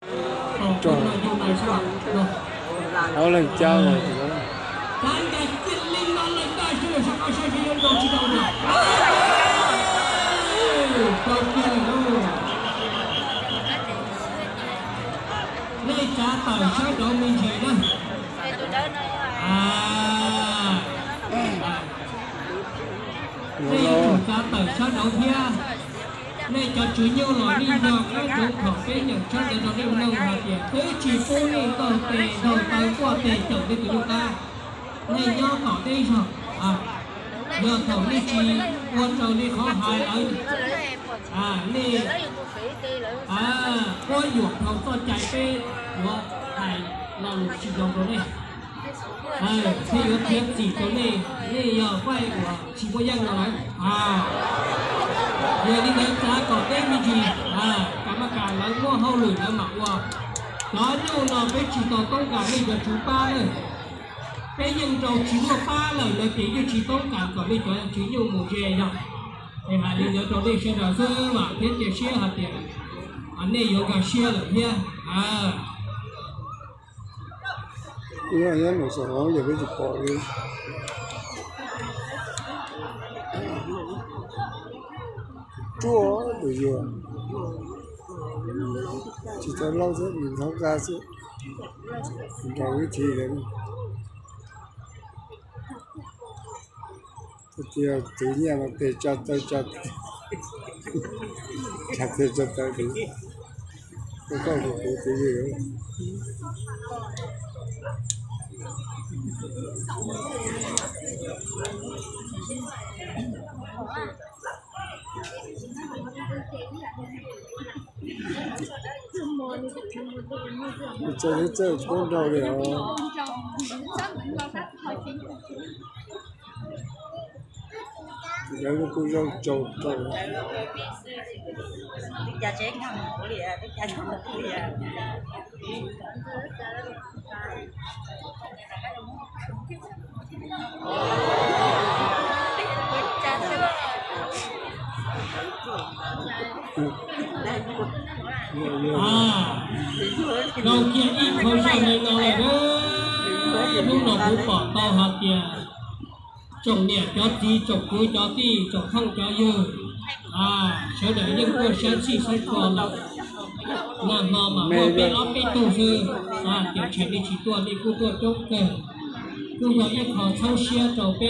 Ob leeg cab los. Nej tsav tawm sawv daws me ntsis na. Nej yuav tsum tsav tawm sawv daws thiab. Nej cov tswv nyuj los nej yog ib cov thaum peb nyeem tshawb ntawv rau nej mloog hais tias twb tsis pub nej ntaug tes ntaug taw quaj tes cawm nej tus nyuj qab. Nej nyob tom teb zog, yog thaum nej tsis ua raws li qhov hais lawm, nej quab yuam dhau txoj cai peb yuav hais lo lus tsis zoo rau nej. Thiab yuav khiav txim rau nej, nej yog faij uas tsis muaj yeej no lawm. Yog li ntawd tsav kom deb me ntsis, kam maj kam lawv muaj hauj lwm lawv mam ua. Cov nyuj no peb tsis tau toob kas nej cov tswv pab lawm. Peb yeej rau tsis muaj pab lawm no ces yeej tsis toob kas kom nej cov tswv nyuj mus ze yog. Es hais li ntawd rau nej sawv daws xwb mas thiab cia siab hais tias nej yuav nkag siab lawm thiab. Nyob nyob nws xav hov yog peb tsis pom li. Ruaj tus yug tsis tau laub xwb, nws ntxhov nqa xwb, nrog ib txhis lawm. Tias tus nyiaj mas tes tsa taw tsa, tsa tes tsa taw tus, koj koj kuv kuv tus yug. Txawj txawj tsis paub nrau li os. Lawv kuj zoo tsaus tsaus. Zoo kiag ib qho zaj me no lawm. Hnub no kuv pom tau hais tias tsoom niam cov txiv, tsoom kwv cov tij, tsoom thooj cov ywg, sawv daws yeej tuaj saib txhij saib txhua lawm. Nag hmo mas muaj peb ob peb tug xwb, xav hais tias ntshe nej tsis tuaj, nej kuj tuaj coob kawg. Kuj yog ib qho txhawb siab rau peb